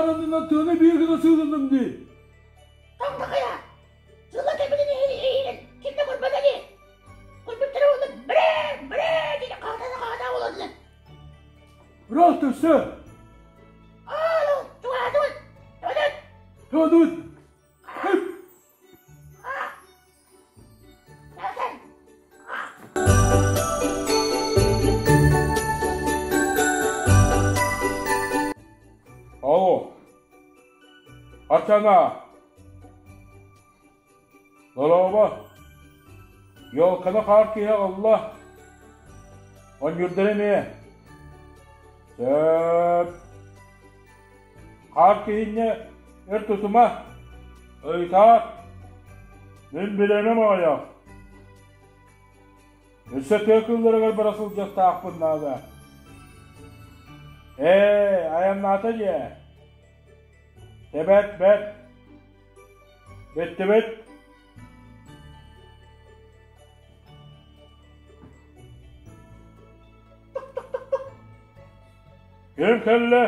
Хаар аннынан тыаны биир гына сыылынным дии. Тоҥ-такайа, сыла кэминин иһин ким да көрбөтө дии. Көрбүттэрэ уонна бре, бре диэн хаһытана-хаһыта олордулар. Ыраах түссе. Аалу, чугаһаатыбыт, төбөтүт. Төбөтүт. Хып. Алло. Арчана. Дорообо. Елканы хаар киһи аҕалла. Онньурдар эмиэ. Сөп. Хаар киһинньэ өр тутума. Ыйытаат. Мин билэмэм аҕыйах. Өссө тыа кыылларыгар бара сылдьыахтаахпын наада. Ээ, айаннаата дьиэ. Тэбэт бэт. Бүттүбүт. Ким кэллэ?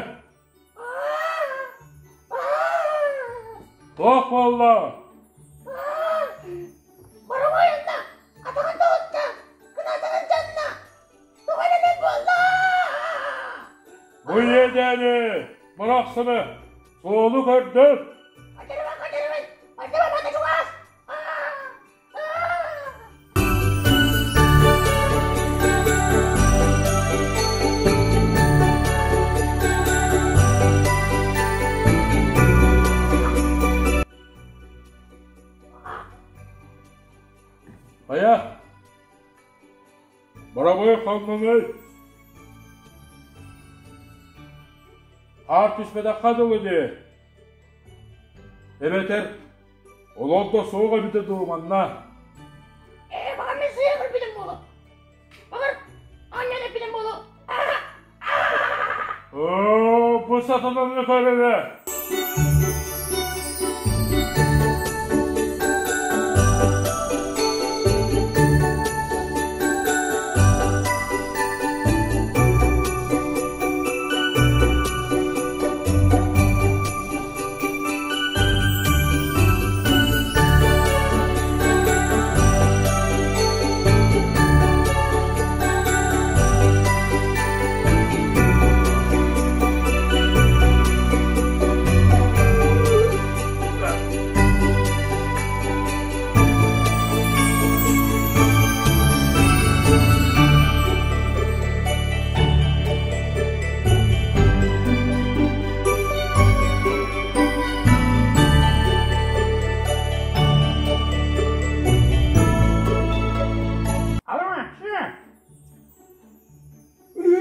Туох буолла? Боруҥуйунна, атаҕын тоһутта, кынатыгын дьанна, тоҕо эрэ буолла? Бу иэдээни бырахсыны суолу көрдөр. Көтөрүмэн, көтөрүмэн, бардыма бата чугас! Хайа, барабыай ханнаный? Хаар түспэтэххэ дылы дии. Эбэтэр Олор да суох эбитэ дуу манна? Ээ, баҕар мин сыыйа көрбүтүм буолуо. Баҕар аанньан эппитим буолуо. Оо, бу сатананы көрөрө.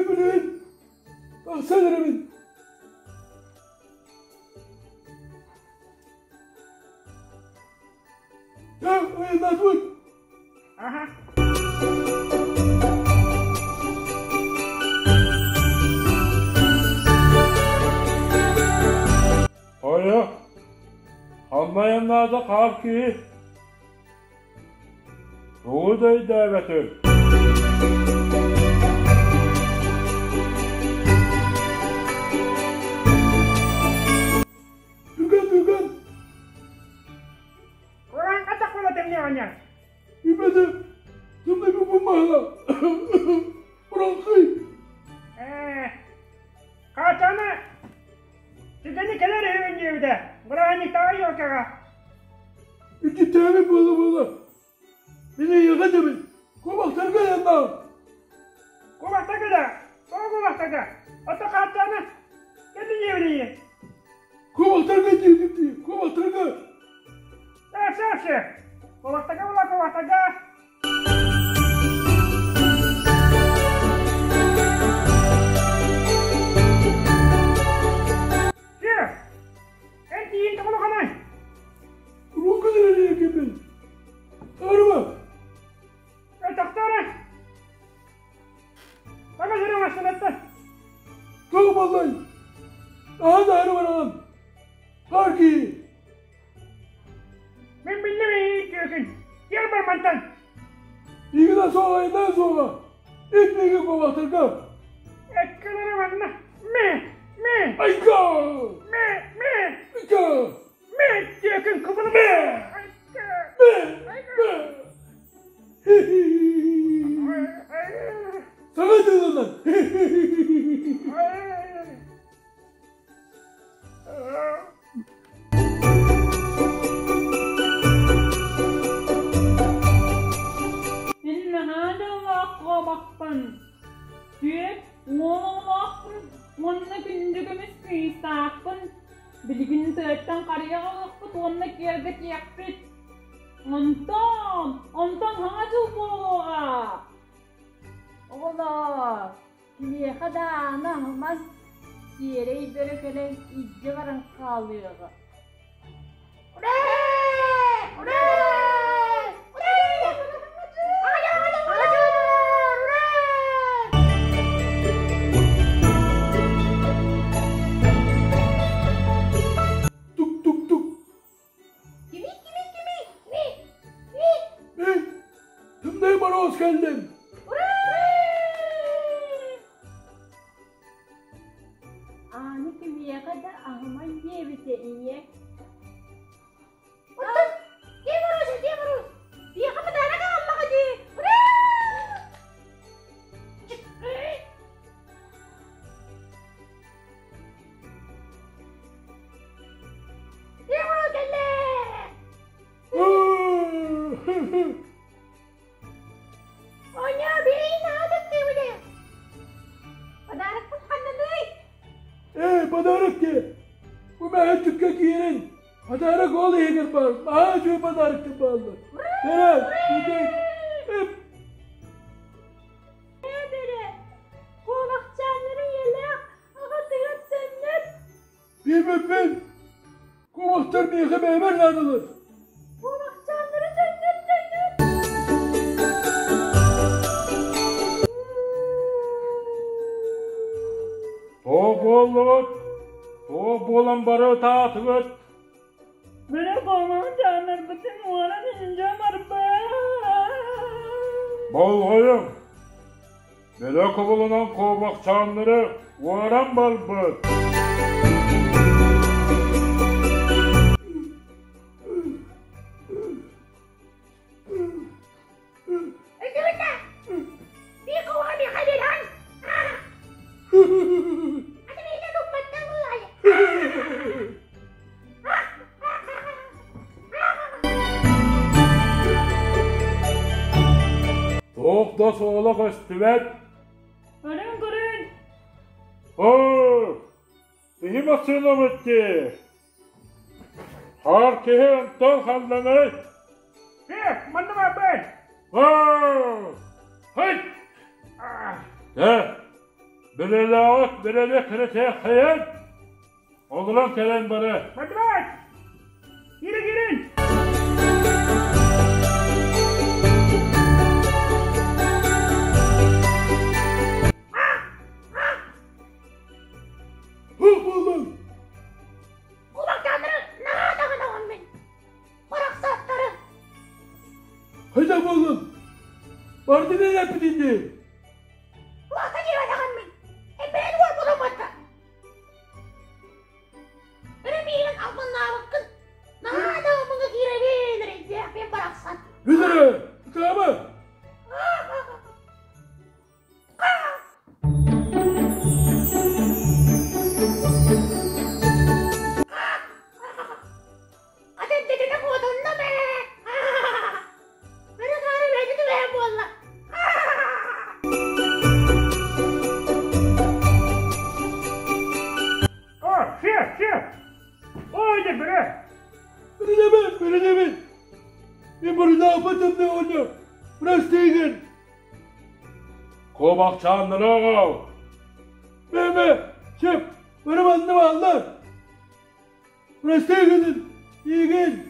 Билин, тахсан эрэбин. Айаннаатыбыт. Хайа, ханна айаннаата хаар киһи? Тугу да өйдөөбөтүм. Бүгэн, бүгэн! Урааҥха тахпыла тэҥнээҕинэ. Үбэдэ, тымныйбы бумаһа. Урааҥхай. Ээ, Хаачаны түгэни кэлэр үһүбүн диэбитэ. Бырааһынньыктааҕы елкаҕа. Иккитээби буола-буола. Мин эйиэхэ этэбин, кумахтарга айаннаам. Кумахтарга да, тоҕо кумахтарга? Оттон хааччааны кэлин диэбит Кумахтарга диэбит дии, кумахтарга. Сөп, сөп, сөп. Кумахтарга була кумахтарга. Сүр, эн тиийин тоҕолоханай? Рука дэрэлиэкипин. Арыма. Өтөхтөрө. Ага жүрө машинатта. Туох баллай? Аһа да арыбараҕын. Харки. Мин биллим иитиөкүн. Киэр бар мантан. Игина суоҕа, инаа суоҕа. Ит миигин куобахтарга. Эккелери манна. Ме, ме. Мин! Айга! Мин! Мин! Айга! Мин! Диэкин кыбылым! Мин! Айга! Мин! Айга! Мин! Саҥа дьылынан! Мин наһаа дьоллоох куобахпын. 40 оҕолоохпун уонна күндү көмүс кыыстаахпын. Билигин тыаттан харыйа аҕалыахпыт уонна киэргэтиэхпит. Онтон, онтон саҥа дьыл буолуоҕа. Оҕолоор, кимиэхэ да ааны аһымас, сиэрэй бөрө кэлэн илдьэ баран хаалыаҕа. Тук-тук-тук. Кими, кими, кими? Ми, ми. Мин Тымныы Моруос кэллим. Ааны кимиэхэ да аһыман диэбитэ ийэ. Оттон Дед Мороз, Дед Мороз, биэхэ подарок аҕаллаҕа дии! Ура! Дед Мороз кэллэ! Оня, бэйин аҕа тыктыбыта. Подарокпыт ханнаный? Эй, подарок диэ! Бу мэһэччиккэ киирин! Подарок ол иһигэр баар, наһаа үчүгэй подароктар бааллар. Кэрэ, бүтэйик, эп! Бэрэ, куобахчааннары ийэлээх аҕатыгар төннөр. Биэрбэппин! Куобахтар миэхэ бэйэбэр наадалар. Куобахчааннары төннөр, төннөр! Туох буоллугут? Туох буолан бары ытаатыгыт? Бөрө куобахчааннарбытын уоран илдьэ барбыт. Болҕойуҥ! Бөрө кубулунан куобахчааннары уоран барбыт. Өйдөөбүт да? Биир куоҕа миэхэ биэрэн. Аты биирдэ туппаттан буолаайы. Туох да суола көстүбэт. Көрүҥ көрүҥ! Оо, киһи массыынабыт дии. Хаар киһи онтон халланай. Э, манна баабай! Оо, хый! Э, бөрөлөөҕүт бөрөлө кырытыаххайын. Олорон кэлэн бары. Бардыбат! Киирин, киирин! Туох буоллуҥ? Кубактааннары наһаа даҕанаҕын мин. Барахсаттары. Хайдах буоллуҥ? Бардын эрэппитин дии. Туохха диэбэтэҕим мин. Эбээн уорбутум батта. Өрө миигин албыннаабыккын. Наһаа да омуҥа киирэбин, эрэйдээхпин барахсан. Бүдөрө, ытаама. Ата эрдэтинэ куотуннум ээ. Бөрө хаары бэйэтэ түбэһэн буолла. О, все, все! Ой, да бөрө! Бөрөлөмө, бөрөлөмө. Мен бұрыннан не оны. Простигин. Куобахчааннары оҕол. Меме, чеп, бөрө манны баллар. Простигин, игин.